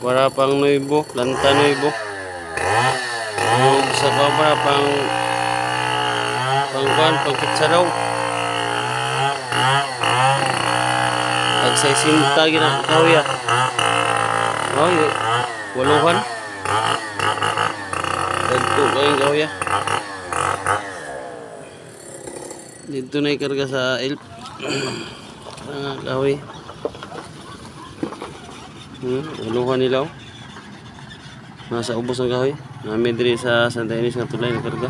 Para pang nuibo, planta nuibo. Sa para pang pangkuan, pang pizza daw. Tag 60 gina kahoy. Oy, waluhan. Dagko kayong kahoy. Dito na ikarga sa elf. Kahoy. Waluhan nila. Nasa ubos ang kahoy. Nami diri sa Santa Ines nga tulay nakarga.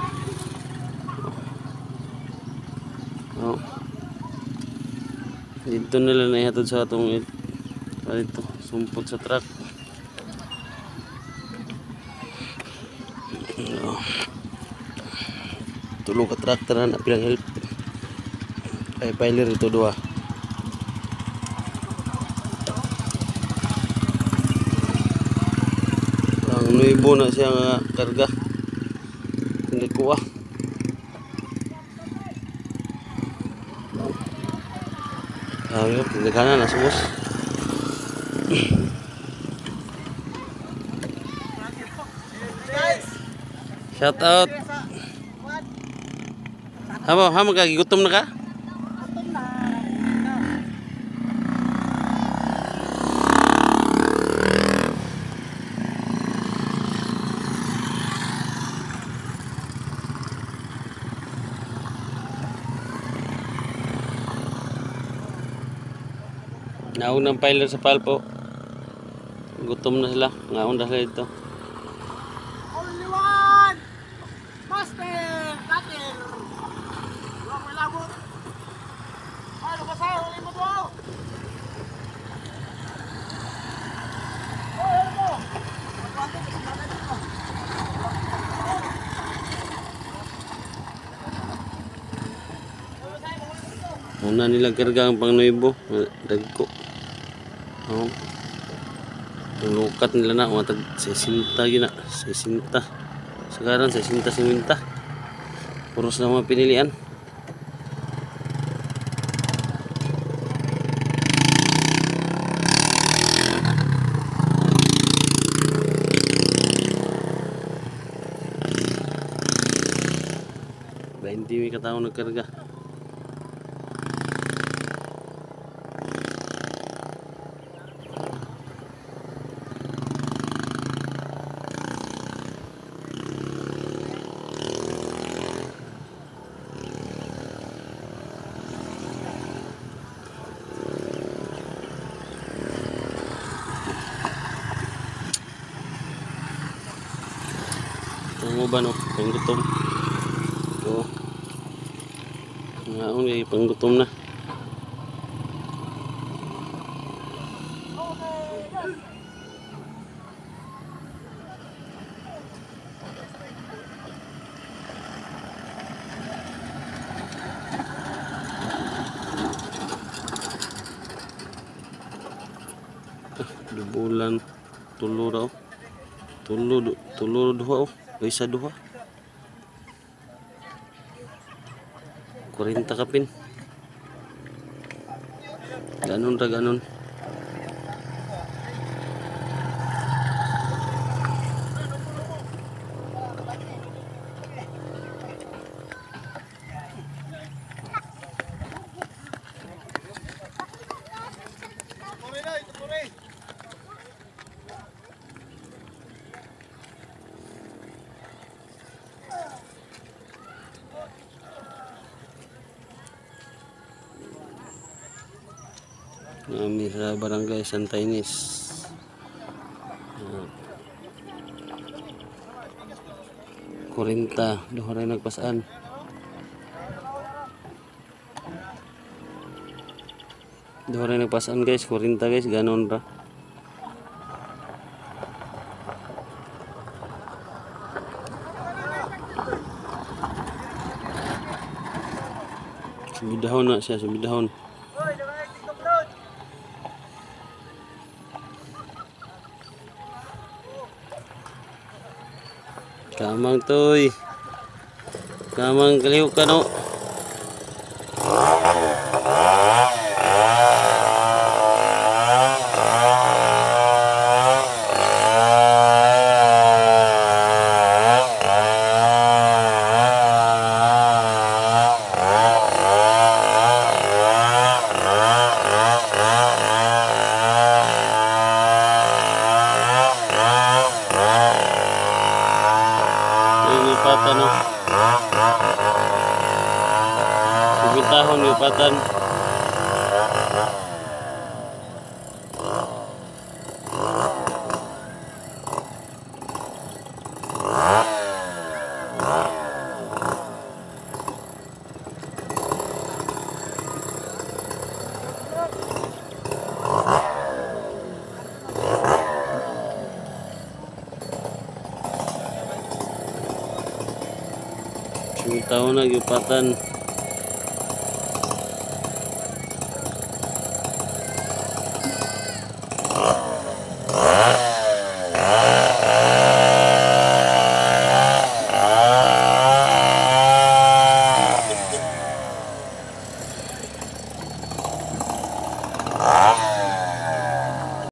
Oh. Dito nila naihatod sa atong dito, sumpot sa truck. Oh. Tulo ka truck tanan apilang help. Ay piler ito dua. Ang nuibo na siya nga karga. Hindi kuha. Ayo, tindakan na subos. Shout out. Hamo, hamo ka gigutom na ka? Gutom na. Naon ang piler sa palpo. Gutom na sila. Ngaon na sila dito. Only one! Master! Cutter! Huwag may labot! Ay, lumasa! Huli mo to! Oh, ano mo? Una nilang karga ang pang nuibo. Dagko. Oh. Ang lukat nila na, mga tag 60 gina, 60. Sekarang 60 50. Puros na mga pinilian. Hindi may katao nagkarga. Ang uban, oh, panggutom. Ito. Ngaon kay panggutom na. Dubulan tulo raw. Tulo, tulo duha oh. Isa duha. 40 kapin. Ganon ra ganon. Nami sa Barangay Santa Ines. 40 duha ra nagpasaan. Duha ra nagpasaan guys, 40 guys, ganon ra. Subidahon na siya, subidahon. Kamang toy. Kamang kaliw ka no. giupatan. Siyang taon na giupatan.